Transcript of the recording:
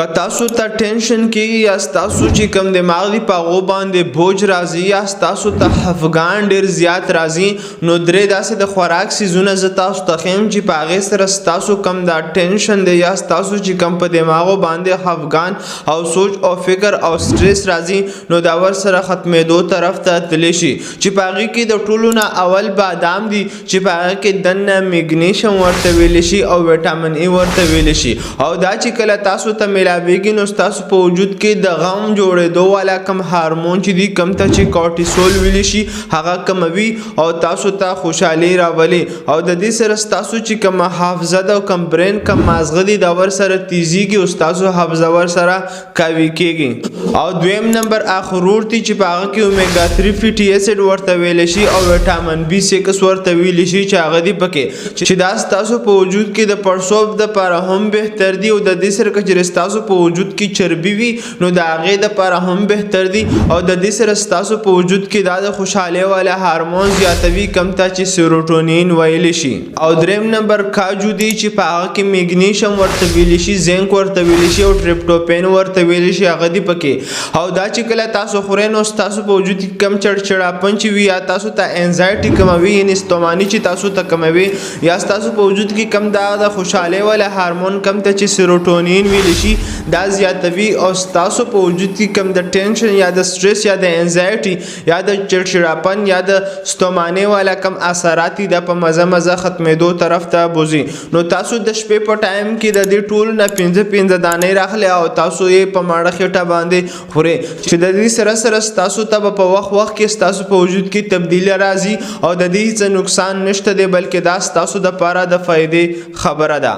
که تاسو ته ټینشن کیږي یا ستاسو چې کوم دماغ دی په هغو باندې بوج راځي یا ستاسو ته خفګان ډیر زیات راځي، نو درې داسې د خوراک څیزونه زه تاسو ته ښیم چې په هغې سره ستاسو کوم دا ټینشن دی یا ستاسو چې کوم په دماغو باندې خفګان او سوچ او فکر او سټریس راځي، نو دا ورسره ختمېدو طرف ته تللی شي، چې په هغې کې د ټولو نه اول بادام دي، چې په هغه کې دننه میګنیشیم ورته ویل شي او ویټامین ای ورته ویل شي. او دا چې کله تاسو ته ملاویږي، نو ستاسو په وجود کې د غم جوړېدو والا کم هارمون چې دي، کم ته چې کورټیسول ویل شي، هغه کموي او تاسو ته خوشحالي راولي. او د دې سره ستاسو چې کوم حافظه ده او کم برین، کم مازغه دي، دا ورسره تیزیږي او ستاسو حافظه ورسره قوي کیږي. او دویم نمبر اخروټ دي، چې په هغه کې اومیګا 3 فیټي اسید ورته ویل شي او ویټامین بي 6 ورته ویل شي چې هغه دی پکې، چې دا ستاسو په وجود کې د پړسوب د پاره هم بهتر دی. او د دې سره که چېرې ستاسو په وجود کې چربي وي، نو د هغې د پاره هم بهتر دی. او د دې سره ستاسو په وجود کې دا د خوشحالۍ والا هارمون زیاتوي، کم ته چې سیروټونین ویل شي. او دریم نمبر کاجو دی، چې په هغه کې میګنیشیم ورته ویل شي، زنک ورته ویل شي او ټریپټوپین ورته ویل شي، هغه دی پکې. او دا چې کله تاسو خورئ، نو ستاسو په وجود کې کم چړچړاپن چې وي یا تاسو ته انزایټي کموي، یعنی ستوماني چې تاسو ته کموي، یا ستاسو په وجود کې کم دا د خوشحالۍ والا هارمون، کم ته چې سیروټونین ویل شي، دا زیاتوي. او ستاسو په وجود کې کم د ټینشن یا د سټریس یا د انزایټي یا د چړچړاپن یا د ستومانۍ والا کم اثرات دي، دا په مزه مزه ختمېدو طرف ته بوځي. نو تاسو د شپې په ټایم کې د دې ټولو نه پنځه پنځه دانې راخلئ او تاسو یې په ماړه خېټه باندې خورئ، چې د دې سره سره ستاسو ته به په وخت وخت کې ستاسو په وجود کې تبدیلی راځي او د دې هیڅ نقصان نشته دی، بلکې دا ستاسو د پاره د فایدې خبره ده.